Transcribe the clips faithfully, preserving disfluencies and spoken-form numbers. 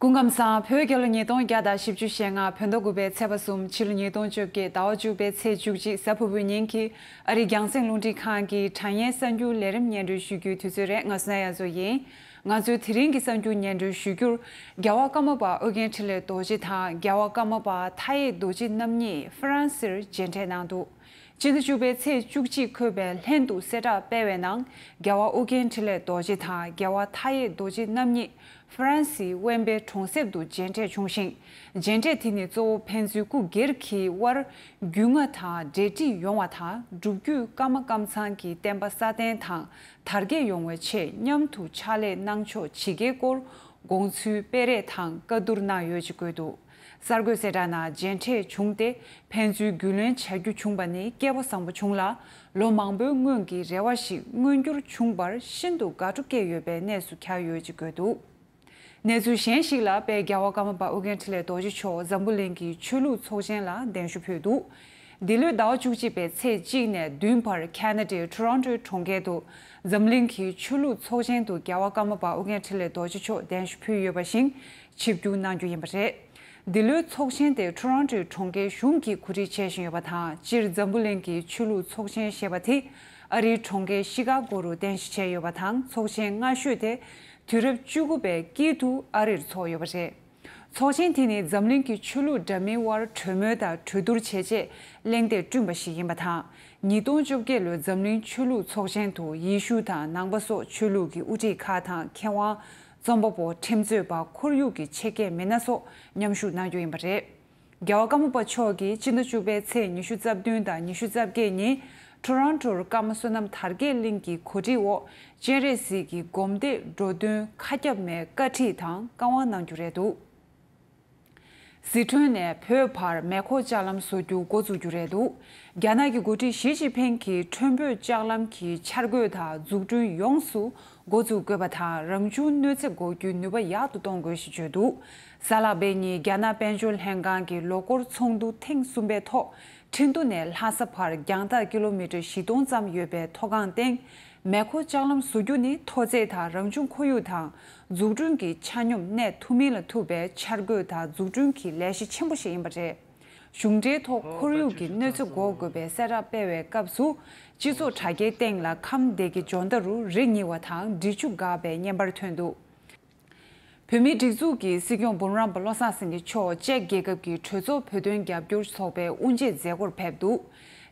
སྐུ་ཁམས་བཟང་། བོད་རྒྱལ་ལོ་ཉིས་སྟོང་བརྒྱ་དང་བཞི་བཅུ་ཞེ་ལྔ་བོད་ཟླ་དགུ་པའི་ཚེས་པ་གསུམ་ཕྱི་ལོ་ཉིས་སྟོང་བཅོ་བརྒྱད་ཟླ་བ་བཅུ་པའི་ཚེས་བཅུ་གཅིག་གཟའ་ཕུར་བུའི་ཉིན་གྱི་ཨ་རིའི་རྒྱང་སྲིང་རླུང་འཕྲིན་ཁང་གི་དྲ་བརྙན་གསར་འགྱུར་ལས་རིམ་སྙན་སྒྲོན་ཞུ་རྒྱུའི་དུས་ཚོད་རེད། ང་བསོད་ནམས་དབྱངས་མཚོ་ཡིན། ང་ཚོའི་དེ་རིང་གི་གསར་འགྱུར་སྙན་སྒྲོན་ཞུ་རྒྱུར། རྒྱལ་བ་ཀརྨ་པ་ཨོ་རྒྱན་འཕྲིན་ལས་རྡོ་རྗེ་དང་རྒྱལ་བ་ཀརྨ་པ་མཐའ་ཡས་རྡོ་རྗེ་རྣམ་གཉིས་ཧྥ་རན་སིར་མཇལ་འཕྲད་གནང་འདུག་སྤྱི་ཟླ་བཅུ་པའི་ཚེས་བཅུ་གཅིག་འཁོད་པའི་ལྷན་དུ་གསལ་བསྒྲགས་སྤེལ་བའི་ནང་། རྒྱལ་བ་ཨོ་རྒྱན་འཕྲིན་ལས་རྡོ་རྗེ་དང་རྒྱལ་བ་མཐའ་ཡས་རྡོ་རྗེ་རྣམ་གཉིས་ཧྥ་རན་སིའི་ཝེན་པེ་གྲོང་གསེབ་ཏུ་མཇལ་འཕྲད་བྱུང་ཞིང་། མཇལ་འཕྲད་དེ་ནི་གཙོ་བོ་ཕན་ཚུན་སྐུ་སྒེར་གྱི་དབར་རྒྱུས་མངའ་དང་འབྲེལ་འདྲིས་ཡོང་བ་དང་། སྒྲུབ་བརྒྱུད་ཀརྨ་ཀཾ་ཚང་གི་བསྟན་པ་སྲ་བརྟན་དང་དར་རྒྱས་ཡོང་བའི་ཆེད་མཉམ་དུ་ཕྱག་ལས་གནང་ཕྱོགས་ཇི་དགེའི་སྐོར་དགོངས་ཚུལ་སྤེལ་རེས་དང་བཀའ་བསྡུར་གནང་ཡོད་ཅེས་བཀོད་འདུག་གསར་འགོད་གསལ་བསྒྲགས་ནང་མཇལ་འཕྲད་བྱུང་སྟེ། ཕན་ཚུན་རྒྱུས་ལོན་བྱ་རྒྱུ་བྱུང་བ་ནི་སྐལ་བ་བཟང་པོ་བྱུང་ལ། ལོ་མང་པོའི་སྔོན་གྱི་རེ་བ་ཞིག་མངོན་འགྱུར་བྱུང་བར་ཤིན་ཏུ་དགའ་སྤྲོ་སྐྱེས་ཡོད་པའི་གནས་སུ་གྱར་ཡོད་ཅེས་བཀོད་འདུག་གནས་ཚུལ་གཞན་ཞིག་ལ། དཔལ་རྒྱལ་བ་ཀརྨ་པ་ཨོ་རྒྱན་འཕྲིན་ལས་རྡོ་རྗེ་མཆོག་འཛམ་བུ་གླིང་གི་ཆོས་ལུགས་ཚོགས་ཆེན་ལ་གདན་ཞུ་ཕུལ་འདུག་འདི་ལོའི་ཟླ་བ་བཅུ་གཅིག་པའི་ཚེས་གཅིག་ནས་བདུན་བར་ཁ་ན་ཌའི་ཊོ་རོན་ཊོའི་གྲོང་ཁྱེར་དུ་འཛམ་གླིང་གི་ཆོས་ལུགས་ཚོགས་ཆེན་དུ་རྒྱལ་བ་ཀརྨ་པ་ཨོ་རྒྱན་འཕྲིན་ལས་རྡོ་རྗེ་མཆོག་གདན་ཞུ་ཕུལ་ཡོད་པ་བཞིན་ཆིབས་བསྒྱུར་གནང་རྒྱུ་ཡིན་པ་རེད། འདི་ལོའི་ཚོགས་ཆེན་དེ་ཊོ་རོན་ཊོའི་གྲོང་ཁྱེར་གཞུང་གིས་གོ་སྒྲིག་བྱེད་བཞིན་ཡོད་པ་དང་། སྤྱིར་འཛམ་བུ་གླིང་གི་ཆོས་ལུགས་ཚོགས་ཆེན་ཞེས་པ་དེ་ཨ་རིའི་གྲོང་ཁྱེར་ཤི་ཀ་གོ་རུ་རྟེན་གཞི་བྱས་ཡོད་པ་དང་། ཚོགས་ཆེན་སྔ་ཤོས་དེ་དུས་རབས་བཅུ་དགུ་པའི་དཀྱིལ་དུ་ཨ་རིར་འཚོགས་ཡོད་པ་རེད། ཚོགས་ཆེན་དེ་ནི་འཛམ་གླིང་གི་ཆོས་ལུགས་འདྲ་མིན་དབར་གྲོས་མོལ་དང་གྲོས་བསྡུར་བྱེད་ཆེད་གླེང་སྟེགས་བསྐྲུན་པ་ཞིག་ཡིན་པ་དང་། ཉིས་སྟོང་བཅོ་བརྒྱད་ལོའི་འཛམ་གླིང་ཆོས་ལུགས་ཚོགས་ཆེན་དུ་ཡེ་ཤུ་དང་ནང་པ་སོགས་ཆོས་ལུགས་ཀྱི་དབུ་ཁྲིད་ཁག་དང་། མཁས་དབང་། རྩོམ་པ་པོ། ཁྲིམས་རྩོད་པ། ཁོར་ཡུག་གི་ཆེད་མཁས་མི་སྣ་སོགས་མཉམ་ཞུགས་གནང་རྒྱུ་ཡིན་པ་རེད། རྒྱལ་བ་ཀརྨ་པ་མཆོག་གིས་སྤྱི་ཟླ་བཅུ་པའི་ཚེས་ཉི་ཤུ་རྩ་བདུན་དང་ཉི་ཤུ་རྩ་བརྒྱད་ཉིན་ཊོ་རོན་ཊོར་ཀརྨ་བསོད་ནམས་དར་རྒྱས་གླིང་གི་གོ་སྒྲིག་འོག་སྤྱན་རས་གཟིགས་ཀྱི་སྒོམ་བཟླས་འགྲོ་དོན་ཁ་ཁྱབ་མའི་བཀའ་ཁྲིད་དང་བཀའ་དབང་གནང་རྒྱུ་རེད་འདུག་སི་ཁྲོན་ནས་བོད་བར་མེ་འཁོར་ལྕགས་ལམ་བཟོ་རྒྱུ་འགོ་བཙུགས་རྒྱུ་རེད་འདུག་རྒྱ་ནག་གི་འགོ་ཁྲིད་ཞི་ཅིན་ཕིང་གིས་ཁྲོན་བོད་ལྕགས་ལམ་གྱི་འཆར་འགོད་དང་འཛུགས་སྐྲུན་ཡོངས་སུ་འགོ་འཛུགས་དགོས་པ་དང་། རང་བྱུང་གནོད་འཚེ་འགོག་རྒྱུའི་ནུས་པ་ཡག་ཏུ་གཏོང་དགོས་ཞེས་བརྗོད་འདུག་གཟའ་ལྷག་པའི་ཉིན་རྒྱ་ནག་དཔལ་འབྱོར་ལྷན་ཁང་གི་ལོ་འཁོར་ཚོགས་འདུ་ཐེངས་གསུམ་པའི་ཐོག་ཁྲིན་ཏུ་ནས་ལྷ་ས་བར་རྒྱང་ཐག་ཀི་ལོ་མི་ཊར་བཞི་སྟོང་ཙམ་ཡོད་པའི་མཐོ་སྒང་སྟེང་མེ་འཁོར་ལྕགས་ལམ་བཟོ་རྒྱུ་ནི་མཐོ་ཚད་དང་རང་བྱུང་ཁོར་ཡུག་དང་འཛུགས་སྐྲུན་གྱི་ཆ་སྙོམས་གནས་ཐུབ་མིན་ལ་ཐུག་པའི་འཆར་འགོད་དང་འཛུགས་སྐྲུན་གྱི་ལས་གཞི་ཆེན་པོ་ཞིག་ཡིན་པ་རེད། གཞུང་འབྲེལ་ཐོག་ཁོར་ཡུག་གི་གནོད་འཚེ་འགོག་དགོས་པའི་གསལ་བསྒྲགས་སྤེལ་བའི་སྐབས་སུ། སྤྱི་ཚོགས་དྲ་རྒྱའི་སྟེང་ལ་ཁམས་སྡེ་དགེ་ཇོ་མདའ་རུ་རི་ཉིལ་བ་དང་འབྲི་ཆུ་འགག་པའི་བརྙན་པར་ཐོན་འདུག་བོད་མིའི་སྒྲིག་འཛུགས་ཀྱི་སྲིད་སྐྱོང་འབུམ་རམས་པ་བློ་བཟང་སེང་གེ་མཆོག་ཅེཀ་རྒྱལ་ཁབ་ཀྱི་གྲོས་ཚོགས་བོད་དོན་རྒྱབ་སྐྱོར་ཚོགས་པའི་དབུ་འབྱེད་མཛད་སྒོར་ཕེབས་འདུག་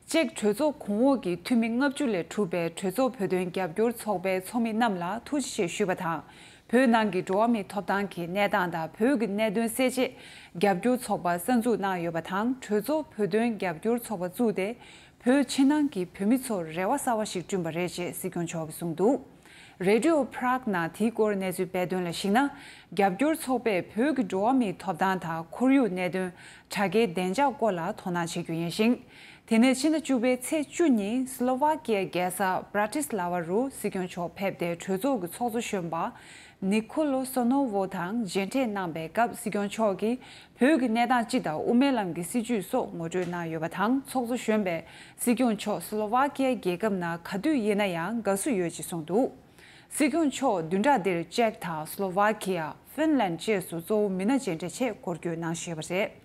ཅེཀ་གྲོས་ཚོགས་གོང་འོག་གི་འཐུས་མི་ལྔ་བཅུ་ལས་གྲུབ་པའི་གྲོས་ཚོགས་བོད་དོན་རྒྱབ་སྐྱོར་ཚོགས་པའི་ཚོགས་མི་རྣམས་ལ་ཐུགས་རྗེ་ཆེ་ཞུས་པ་དང་། བོད་ནང་གི་འགྲོ་བ་མིའི་ཐོབ་ཐང་གི་གནས་སྟངས་དང་། བོད་ཀྱི་གནད་དོན་སེལ་ཆེད་རྒྱབ་སྐྱོར་ཚོགས་པ་གསར་འཛུགས་གནང་ཡོད་པ་དང་། གྲོས་ཚོགས་བོད་དོན་རྒྱབ་སྐྱོར་ཚོགས་པ་བཙུགས་ཏེ། བོད་ཕྱི་ནང་གི་བོད་མི་ཚོར་རེ་བ་གསར་བ་ཞིག་བསྐྲུན་པ་རེད་ཅེས་སྲིད་སྐྱོང་མཆོག་གིས་གསུངས་འདུག་རེ་ཌི་ཡོ་པྲག་ནང་དེའི་སྐོར་གནས་ཚུལ་སྤེལ་དོན་ལ་གཞིགས་ན། རྒྱབ་སྐྱོར་ཚོགས་པས་བོད་ཀྱི་འགྲོ་བ་མིའི་ཐོབ་ཐང་དང་ཁོར་ཡུག་གནད་དོན། དྲ་རྒྱའི་བདེ་འཇགས་སྐོར་ལ་དོ་སྣང་བྱེད་རྒྱུ་ཡིན་ཞིང་། དེ་ནས་ཕྱི་ཟླ་བཅུ་པའི་ཚེས་བཅུ་ཉིན་སི་ལོ་ཝ་ཀི་ཡའི་རྒྱལ་ས་བྷ་ར་ཏི་སི་ལ་ཝ་རུ་སྲིད་སྐྱོང་མཆོག་ཕེབས་ཏེ། གྲོས་ཚོགས་ཀྱི་ཚོགས་གཙོ་གཞོན་པ་ནི་ཁོ་ལོ་སོ་ནོ་ཝོ་དང་མཇལ་འཕྲད་གནང་པའི་སྐབས། སྲིད་སྐྱོང་མཆོག་གིས་བོད་ཀྱི་གནས་སྟངས་སྤྱི་དང་དབུ་མའི་ལམ་གྱི་སྲིད་བྱུས་སོགས་ངོ་སྤྲོད་གནང་ཡོད་པ་དང་། ཚོགས་གཙོ་གཞོན་པས་སྲིད་སྐྱོང་མཆོག་སི་ལོ་ཝ་ཀི་ཡའི་རྒྱལ་ཁབ་ནང་ག་དུས་ཡིན་ན་ཡང་དགའ་བསུ་ཡོད་ཅེས་གསུངས་འདུག་སྲིད་སྐྱོང་མཆོག་བདུན་ཕྲག་འདིར་ཅེཀ་དང་སི་ལོ་ཝ་ཀི་ཡ། ཧྥིན་ལན་བཅས་སུ་གཙོ་བོ་མི་སྣ་མཇལ་འཕྲད་ཆེད་སྐོར་སྐྱོད་གནང་བཞིན་ཡོད་པ་རེད།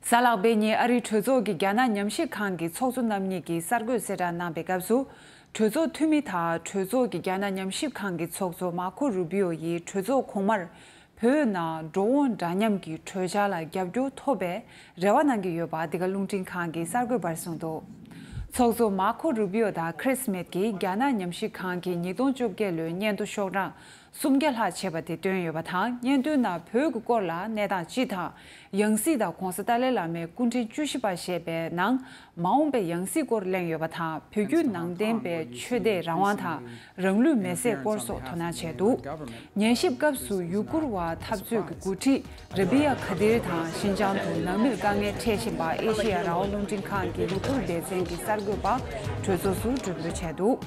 གཟའ་ལྷག་པའི་ཉིན་ཨ་རིའི་གྲོས་ཚོགས་ཀྱི་རྒྱ་ནག་ཉམས་ཞིབ་ཁང་གི་ཚོགས་གཙོ་རྣམ་གཉིས་ཀྱིས་གསར་འགོད་གསལ་བསྒྲགས་གནང་པའི་སྐབས་སུ། གྲོས་ཚོགས་འཐུས་མི་དང་གྲོས་ཚོགས་ཀྱི་རྒྱ་ནག་ཉམས་ཞིབ་ཁང་གི་ཚོགས་གཙོ་མར་ཁོ་རུ་པི་ཨོ་ཡིས་གྲོས་ཚོགས་གོང་མར་བོད་ནང་འགྲོ་འོང་འདྲ་མཉམ་གྱི་གྲོས་འཆར་ལ་རྒྱབ་སྐྱོར་ཐོབ་པའི་རེ་བ་གནང་གི་ཡོད་པ་འདི་ག་རླུང་འཕྲིན་ཁང་གི་གསར་འགོད་པར་གསུངས་འདུག་ཚོགས་གཙོ་མར་ཁོ་རུ་པི་ཨོ་དང་ཁྲིས་སྨིད་ཀྱིས་རྒྱ་ནག་ཉམས་ཞིབ་ཁང་གི་ཉིས་སྟོང་བཅོ་བརྒྱད་ལོའི་སྙན་ཐོ་ཤོག་གྲངས་སུམ་བརྒྱ་ལྷག་བྱས་པ་དེ་བཏོན་ཡོད་པ་དང་། སྙན་ཐོའི་ནང་བོད་ཀྱི་སྐོར་ལ་གནས་སྟངས་སྤྱི་དང་། ཡང་སྲིད་དང་༸གོང་ས་ཏཱ་ལའི་བླ་མའི་སྐུ་ཕྲེང་བཅུ་བཞི་པ་ཞེས་པའི་ནང་མ་འོངས་པའི་ཡང་སྲིད་སྐོར་གླེང་ཡོད་པ་དང་། བོད་བརྒྱུད་ནང་བསྟན་པའི་ཆོས་དད་རང་དབང་དང་། རང་ལུས་མེར་སྲེག་སྐོར་སོགས་དོ་སྣང་བྱས་འདུག་ཉན་ཞིབ་སྐབས་སུ་ཡུ་གུར་བ་འཐབ་རྩོད་ཀྱི་འགོ་ཁྲིད་ར་བི་ཡ་ཁ་དིར་དང་། ཤིན་ཅང་དུ་ནང་མིར་དཀའ་ངལ་འཕྲད་བཞིན་པ་ཨེ་ཤེ་ཡ་རང་དབང་རླུང་འཕྲིན་ཁང་གི་ཡུ་གུར་སྡེ་ཚན་གྱི་གསར་འགོད་པ་གྲོས་ཚོགས་སུ་གྲོས་བསྡུར་བྱས་འདུག་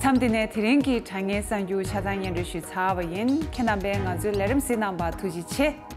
མཚམས་འདི་ནས་དེ་རིང་གི་དྲ་བརྙན་གསར་འགྱུར་ཆ་ཚང་སྙན་སྒྲོན་ཞུས་ཚར་བ་ཡིན། ཁྱེད་རྣམ་པས་ང་ཚོའི་ལས་རིམ་གཟིགས་གནང་བར་ཐུགས་རྗེ་ཆེ།